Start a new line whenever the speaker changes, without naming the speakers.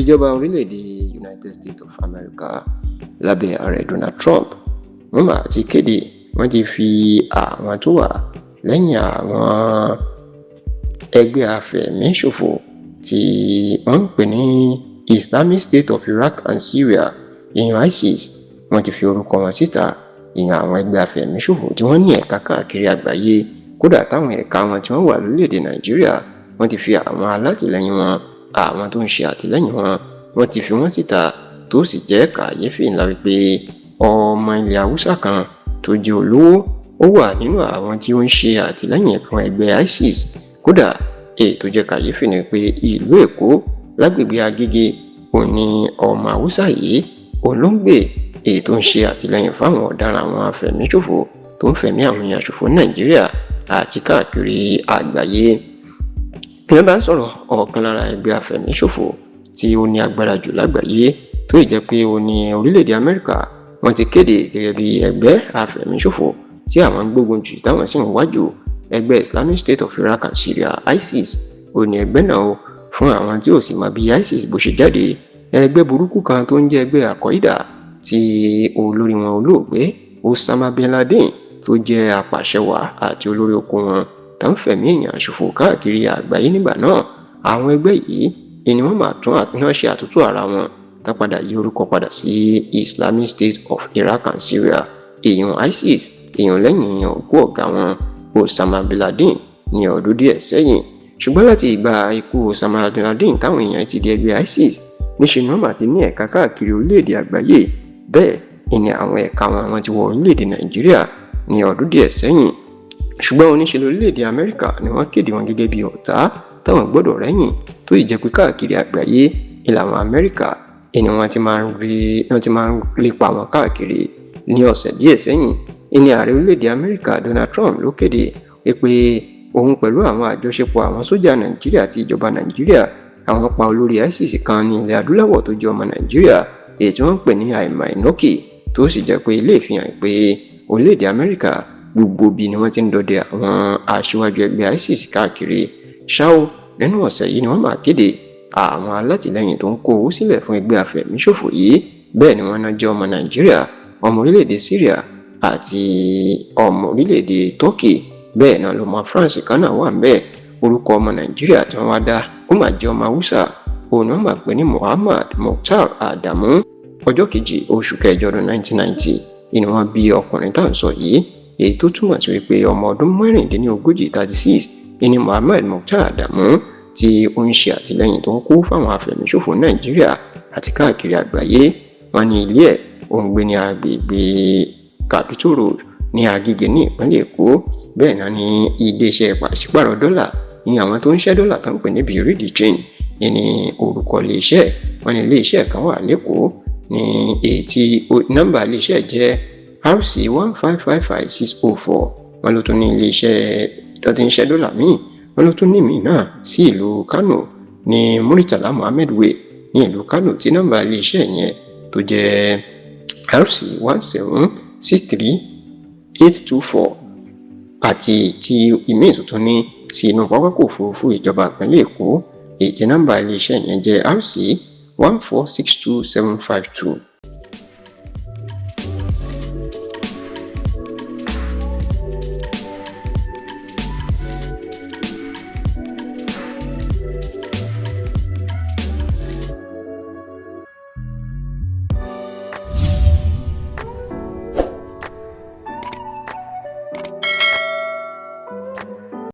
Ìjọba orílẹ̀-èdè United States of America lábẹ́ ààrẹ Donald Trump, wọ́n mà ti kéde, wọ́n ti fi àwọn tó wà lẹ́yìn àwọn ẹgbẹ́ afẹ̀míṣòfò tí wọ́n ń pè ní Islamic State of Iraq and Syria, ìyẹn ISIS, wọ́n ti fi orúkọ wọn síta. Ìyẹn àwọn ẹgbẹ́ afẹ̀míṣòfò tí wọ́n ní ẹ̀ka káàkiri àgbáyé, kódà táwọn ẹ̀ka wọn tí wọ́n wà lórílẹ̀‐èdè Nàìjíríà. Wọ́n ti fi àwọn alátìlẹ́yìn wọn, àwọn tó ń ṣe àtìlẹ́yìn wọn, wọ́n ti fi wọ́n síta, tó sì jẹ́ kàyéfì ńlá wípé ọmọ ilẹ̀ Haúsá kan tó jẹ́ olówó, ó wà nínú àwọn tí ó ń ṣe àtìlẹ́yìn fún ẹgbẹ́ ISIS. Kódà, èyí tó jẹ́ kàyéfì ni pé ìlú Èkó, lágbègbè Agége, òun ni ọmọ Haúsá yìí òun ló ń gbé, èyí tó ń ṣe àtìlẹ́yìn fáwọn ọ̀daràn, àwọn afẹ̀míṣòfò tó ń fẹ̀mí àwọn èèyàn ṣòfò ní Nàìjíríà àti káàkiri àgbáyé. Bí wọ́n bá ń sọ̀rọ̀ ọ̀kan lára ẹgbẹ́ afẹ̀míṣòfò tí ó ní agbára jù lágbàáyé, tó ì jẹ́ pé ó ní orílẹ̀-èdè Amẹ́ríkà wọ́n ti kéde gẹ́gẹ́ bí ẹgbẹ́ afẹ̀míṣòfò tí àwọn ń gbógun jù, táwọn sì ń wájú, ẹgbẹ́ Islamic State of Iraq and Syria, ISIS, ó ní ẹgbẹ́ náà o. Fún àwọn tí ò sì mọ bí ISIS bó ṣe jáde, ẹgbẹ́ burúkú kan tó ń jẹ́ ẹgbẹ́ Al-Qaeda tí olórí wọn, olóògbé Osama bin Laden, tó jẹ́ apàṣẹwàá àti olórí oko wọn, tó ń fẹ̀mí èèyàn ṣòfò káàkiri àgbáyé nígbà náà. Àwọn ẹgbẹ́ yìí ni wọ́n máa tún àtúnṣe ṣe àtúntò ara wọn, tá padà yí orúkọ padà sí Islamic State of Iraq and Syria, èèyàn ISIS, èèyàn lẹ́yìn òkú ọ̀gá wọn Osama bin Laden ní ọdún díẹ̀ sẹ́yìn. Ṣùgbọ́n láti ìgbà ikú Osama bin Laden táwọn èèyàn ti di ẹgbẹ́ ISIS, níṣẹ́ ni wọ́n máa ti ní ẹ̀ka káàkiri orílẹ̀-èdè àgbáyé. Bẹ́ẹ̀ ìní àwọn ẹ̀ka wọn, wọ́n ti wọ orílẹ̀-èdè Nàìjíríà ní ọdún díẹ̀ sẹ́yìn. Ṣùgbọ́n oníṣẹ́ lórílẹ̀-èdè Amẹ́ríkà ni wọ́n kéde wọn gẹ́gẹ́ bí ọ̀tá táwọn gbọ́dọ̀ rẹ́yìn, tó ì jẹ́ pé káàkiri àgbáyé ìlànà Amẹ́ríkà ìní wọ́n ti máa ń rí, wọ́n ti máa ń lépa wọn káàkiri. Ní ọ̀sẹ̀ díẹ̀ sẹ́yìn, ìní ààrẹ orílẹ̀-èdè Amẹ́ríkà Donald Trump ló kéde wípé òun pẹ̀lú àwọn àjọṣepọ̀ àwọn sójà Nàìjíríà àti ìjọba Nàìjíríà, àwọn pa olórí ISIS kan ní ilẹ̀ adúláwọ̀ tó jẹ́ ọmọ Nàìjíríà, èyí tí wọ́n ń pè ní Ayman Inoki, tó sì jẹ́ pé ilé ìfihàn pé orílẹ̀-èdè Amẹ́ríkà, gbogbo bí ni wọ́n ti ń dọdẹ àwọn aṣíwájú ẹgbẹ́ ISIS káàkiri. Ṣá o, nínú ọ̀sẹ̀ yìí ni wọ́n máa kéde àwọn alátìlẹyìn tó ń kó owó sílẹ̀ fún ẹgbẹ́ afẹ̀míṣòfò yìí. Bẹ́ẹ̀ ni wọ́n náà jẹ́ ọmọ Nàìjíríà, ọmọ orílẹ̀-èdè Syria àti ọmọ orílẹ̀-èdè Turkey. Bẹ́ẹ̀ náà lọmọ France kan náà wà ńbẹ̀. Orúkọ ọmọ Nàìjíríà tí wọ́n wá dá, ó mà jẹ́ ọmọ Haúsá, òun ni wọ́n máa pè ní Muhammad Mukhtar Adamu. Ọjọ́ 2 oṣù kẹjọ ọdún 1990 ni wọ́n bí ọkùnrin tá à ń sọ yìí, èyí tó túmọ̀ sí wípé ọmọ ọdún 36, 36, ìní Muhammad Mukhtar Adamu, tí ó ń ṣe àtìlẹ́yìn tó ń kó fáwọn afẹ̀míṣòfò Nàìjíríà àti káàkiri àgbáyé. Wọ́n ní ilé ẹ̀, ó ń gbé ní agbègbè Capitol Road ní Agége ní ìpínlẹ̀ Èkó. Bẹ́ẹ̀ náà ní iléeṣẹ́ pàṣípàrọ̀ dọ́là ní àwọn tó ń ṣẹ́ dọ́là tó ń pè ní Bureau de Change ní orúkọ iléeṣẹ́. Wọ́n ní iléeṣẹ́ kan wà lẹ́kọ̀ọ́ ní èyí tí nọ́mbà iléeṣẹ́ jẹ́ RC 1555604. Wọ́n ló tún ní iléeṣẹ́ tó ti ń ṣẹ́ dọ́là míì, wọ́n ló tún ní míì náà sí ìlú Kano ní Murtala Muhammed Way ní ìlú Kano, tí nọ́mbà iléeṣẹ́ yẹn tó jẹ́ RC 1763824, àti tí ìmíì tuntun ní sí inú pápákọ̀ òfurufú ìjọba ìpínlẹ̀ Èkó, èyí tí nọ́mbà iléeṣẹ́ yẹn jẹ́ RC 1462752.